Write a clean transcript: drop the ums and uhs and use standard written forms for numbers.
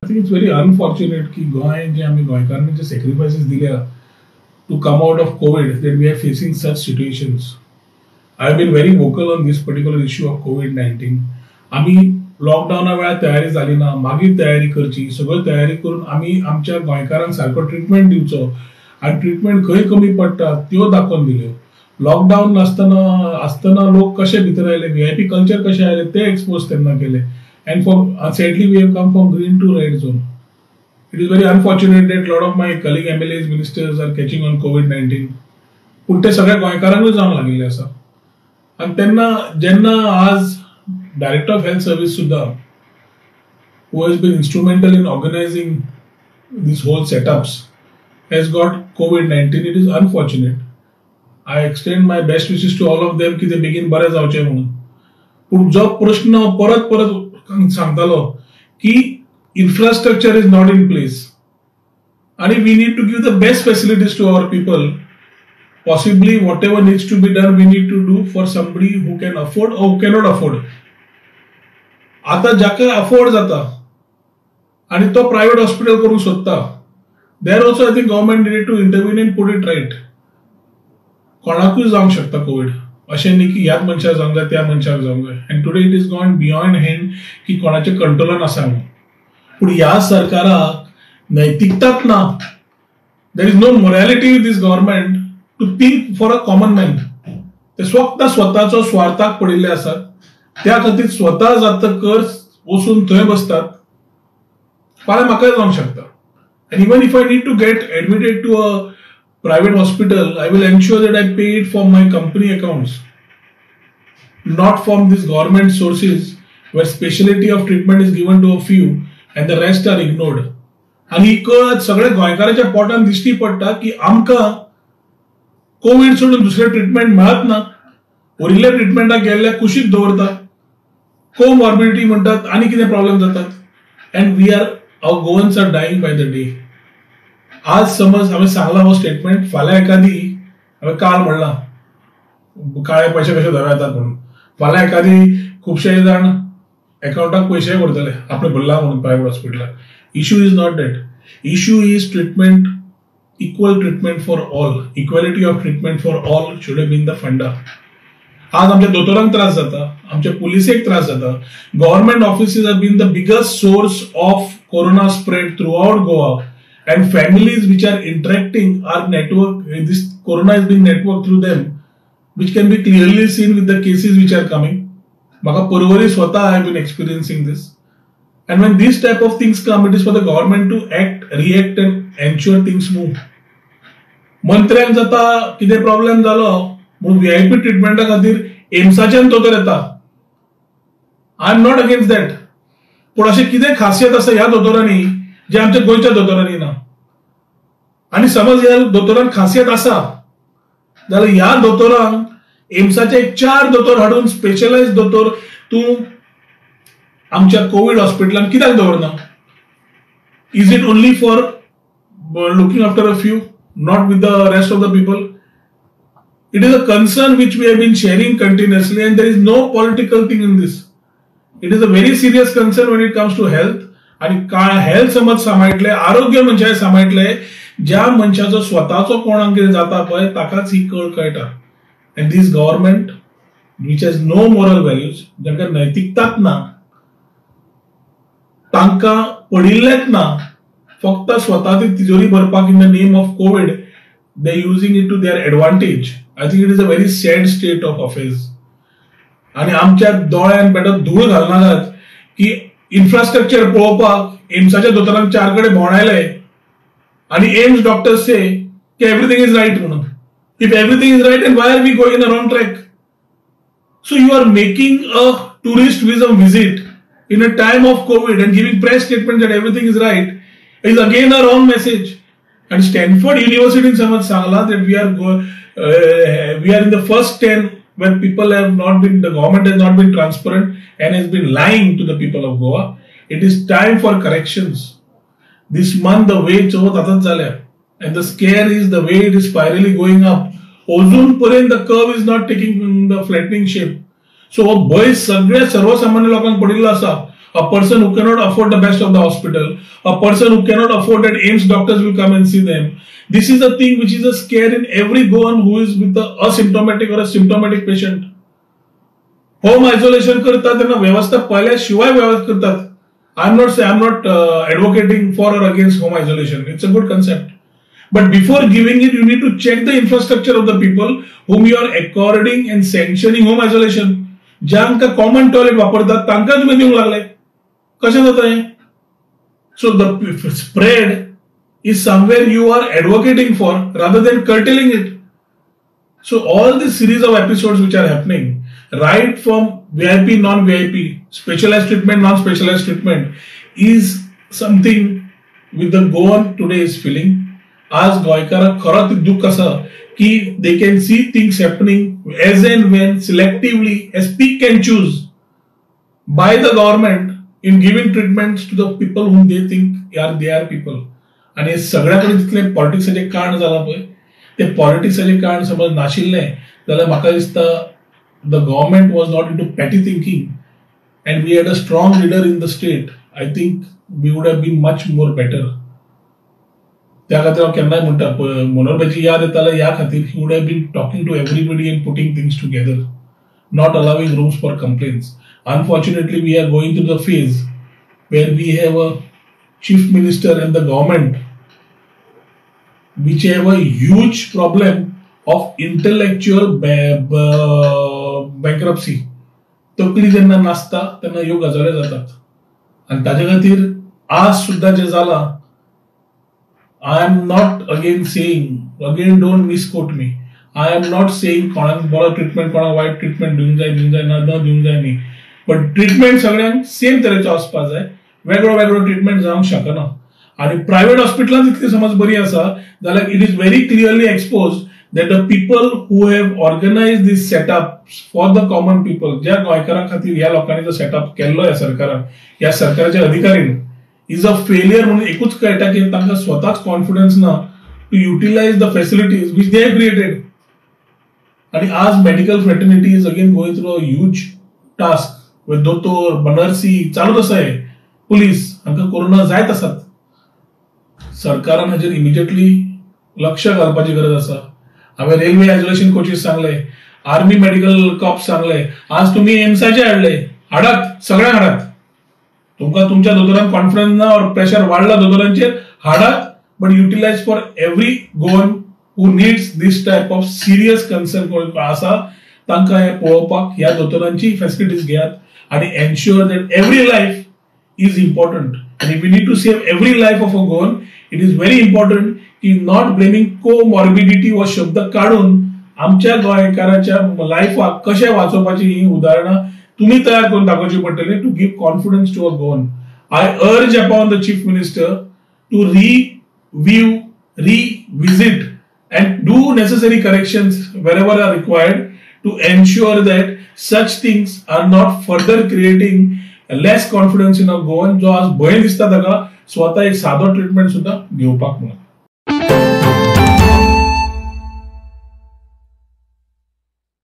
Think it's very unfortunate की गोंय जे आमी गोंयकारांनी जे सेक्रिफायसीस दिल्या to come out of COVID, that we are facing such situations. I have been very vocal on this particular issue of COVID-19. आमी लॉकडावना वेळार तयारी जाली ना, मागीर तयारी करची, सगळी तयारी करून आमी आमच्या गोंयकारांक सारको ट्रिटमेंट दिवचो आनी ट्रिटमेंट खंय कमी पडटा त्यो दाखोवन दिल्यो. लॉकडावन नासतना आसतना लोक कशे भितर आयले, व्हीआयपी कल्चर कशें आयलें तें एक्सपोज तेन्ना केलें. And for sadly we have come from green to red zone. It is very unfortunate that lot of my colleague MLAs, ministers are catching on COVID-19. पूण ते सगळ्या गोंयकारांकूय जावंक लागिल्लें आसा. आनी तेन्ना जेन्ना आज डायरेक्टर ऑफ हेल्थ सर्वीस सुद्दां, who has been instrumental in organizing these whole setups, has got COVID-19. It is unfortunate. I extend my best wishes to all of them की ते बेगीन बरे जावचे म्हणून. पूण जो प्रश्न परत परत सांगतालो की infrastructure is not in place आणि we need to give the best facilities to our people. Possibly whatever needs to be done, we need to do for somebody who can afford or who cannot afford. आता जाका afford जाता आणि तो private hospital करूंक सोदता, there also I think government need to intervene and put it right. कोणाकूय जावंक शकता कोवीड, अशें न्ही की ह्याच मनशाक जावंक जाय त्या मनशाक जावंक जाय. And today it is gone beyond hand की कोणाच्या कंट्रोलान आसा म्हणून. पूण ह्या सरकाराक नैतिकताच ना. There is no morality with this government to think for a common man. ते फक्त स्वताचो स्वार्थाक पडिल्ले आसात, त्या खातीर स्वता जातकर वचून थंय बसतात. फाल्यां म्हाकाय जावंक शकता. And even if I need to get admitted to a private hospital, I will ensure that I pay it from my company accounts, not from these government sources where specialty of treatment is given to a few and the rest are ignored. आनी ही कळ सगळ्या गोंयकाराच्या पोटान दिश्टी पडटा की आमकां Covid सोडून दुसरें ट्रिटमेंट मेळत ना, उरिल्ल्या ट्रिटमेंटाक गेल्ल्या कुशीक दवरता, कोमॉर्बिडिटी म्हणटात आनी कितें प्रॉब्लेम जातात. And we are our Goans are dying by the day. आज समज हांवें सांगलां हो स्टेटमेंट, फाल्यां एखादी हांवें काल म्हणलां काळे पयशे कशे धरा येतात म्हणून, फाल्यां एखादी खुबशे जाण एकाउंटाक पयशे करतले आपणे भरला म्हणून private हॉस्पिटलाक. Issue is not that. Issue is treatment, equal treatment for all, equality of treatment for all should have been the funda. आज आमच्या दोतोरांक त्रास जाता, आमच्या पुलिसेक त्रास जाता. Government offices have been the biggest source of corona spread throughout Goa, and families which are interacting are network, this corona is being networked through them, which can be clearly seen with the cases which are coming. म्हाका परवरी स्वता I have been experiencing this. And when these type of things come, it is for the government to act, react and ensure things move. मंत्र्यांक जाता कितें problem जालो म्हणून VIP ट्रिटमेंटा खातीर एम्साच्यान दोतोर येता. I am not against that, पूण अशें कितें खासियत आसा ह्या दोतोरांनी जे आमच्या गोंयच्या दोतोरांनी ना. आनी समज ह्या दोतोरांक खासियत आसा जाल्यार ह्या दोतोरांक एम्साचे एक 4 दोतोर हाडून स्पेशलायज दोतोर तूं आमच्या कोवीड हॉस्पिटलान कित्याक दवरना? Is it only for looking after a few, not with the rest of the people? It is a concern which we have been sharing continuously, and there is no political thing in this. It is a very serious concern when it comes to health. आनी काय health समज सांबाळटले, आरोग्य मनशाचें सांबाळटले, ज्या मनशाचो स्वताचो कोणाक कितें जाता पळय ताकाच ही कळ कळटा. And this government which has no moral values, जांकां नैतिकताच ना, तांकां पडिल्लेंच ना, फक्त स्वता ती तिजोरी भरपाक in the name of COVID they using it to their advantage. I think it is a very sad state of affairs. आनी आमच्या दोळ्यान बेठो धूळ घालनाकात की इन्फ्रास्ट्रक्चर पळोवपाक एम्साच्या दोतोरांक 4 कडेन भोंवडायले आनी एम्स डॉक्टर्स से की एवरीथींग is right म्हणून. If everything is right, and why are we going in the wrong track? So you are making a tourist visit in a time of COVID and giving press statement that everything is right is again a wrong message. And Stanford University in समज सांगला that we are in the first 10 where people have not been, the government has not been transparent and has been lying to the people of Goa. It is time for corrections. This month the way चवथ आतांच जाल्या and the scare is the way it is spirally going up. अजून पर्यंत the curve is not taking the flattening shape. So हो भंय सगळ्या सर्वसामान्य लोकांक पडिल्लो आसा. a person who cannot afford the best of the hospital, a person who cannot afford that AIIMS doctors will come and see them. This is a thing which is a scare in every Goan who is with a asymptomatic or a symptomatic patient. Home isolation करतात तेन्ना वेवस्था पळयल्या शिवाय व्यवस्था करतात. I am not advocating for or against home isolation. It's a good concept. But before giving it, you need to check the infrastructure of the people whom you are according and sanctioning home isolation. जांकां common toilet वापरतात तांकां तुमी दिवंक लागले, कशें जाता हें? So the spread is somewhere you are advocating for rather than curtailing it. So all this series of episodes which are happening, right from VIP, non-VIP, specialized treatment, non-specialized treatment, is something with the Goan today is feeling. आज गोंयकाराक खरोच दुःख आसा की they can see things happening as and when selectively as pick and choose by the government in giving treatments to the people whom they think are their people. आनी सगळ्या कडेन जितलें पॉलिटिक्साचें कारण जालां पळय, ते पॉलिटिक्साचें कारण समज नाशिल्लें जाल्यार म्हाका दिसता the government was not into petty thinking and we had a strong leader in the state. I think we would have been much more better. त्या खातीर हांव केन्नाय म्हणटा, मनोहरभाईची याद येताले ह्या खातीर he would have been talking to everybody and putting things together, not allowing rooms for complaints. Unfortunately we are going through the phase where we have a chief minister and the government which have a huge problem of intellectual bankruptcy. तकली जेन्ना नासता तेन्ना ह्यो गजाली जातात आनी ताजे खातीर आज सुद्दां जें जालां, I am not again saying, again don't misquote me, I am not saying कोणाक बरो ट्रिटमेंट कोणाक वायट ट्रिटमेंट दिवंक जाय, दिवंक जाय ना दिवंक जाय न्ही, बट ट्रिटमेंट सगळ्यांक सेम तरेचो आसपाक जाय, वेगळो वेगळो ट्रिटमेंट जावंक शकना. आनी प्रायवेट हॉस्पिटलांत इतली समज बरी आसा जाल्यार it is very clearly expose that the people who have organized this setup for the common people, ज्या गोंयकारां खातीर ह्या लोकांनी जो सेटअप केल्लो ह्या सरकारान, ह्या सरकाराच्या अधिकारीन, is a failure. म्हणून एकूच कळटा की तांकां स्वताच कॉन्फिडन्स ना to utilize the facilities which they have created. आनी आज medical fraternity is again going through a huge task. दोतोर, बनर्सी चालूच आसा, हे पुलीस हांकां कोरोना जायत आसात. सरकारान हाजेर इमिजिएटली लक्ष घालपाची गरज आसा. हांवें रेल्वे आयसोलेशन कोचीस सांगले, आर्मी मेडिकल कॉप्स सांगले, आज तुमी एम्साचे हाडले, हाडात, सगळ्यांक हाडात. तुमकां तुमच्या दोतोरान कॉन्फिडन्स ना ऑर प्रेशर वाडला दोतोरांचेर, हाडात, but utilize for every Goan who needs this type of serious concern कोण आसा तांकां हें पळोवपाक ह्या दोतोरांची फेसिलिटीज घेयात आनी ensure that every life is important. And if we need to save every life of a Goan, it is very important की not blaming comorbidity हो शब्द काडून आमच्या गोंयकाराच्या लायफाक कशें वाचोवपाची ही उदाहरणां तुमी तयार करून दाखोवची पडटली to give confidence to a Goan. I urge upon the chief minister to review, revisit and do necessary corrections wherever are required to ensure that such things are not further creating less confidence in a Goan जो आज भंय दिसता ताका स्वता एक सादो treatment सुद्दां घेवपाक म्हणून.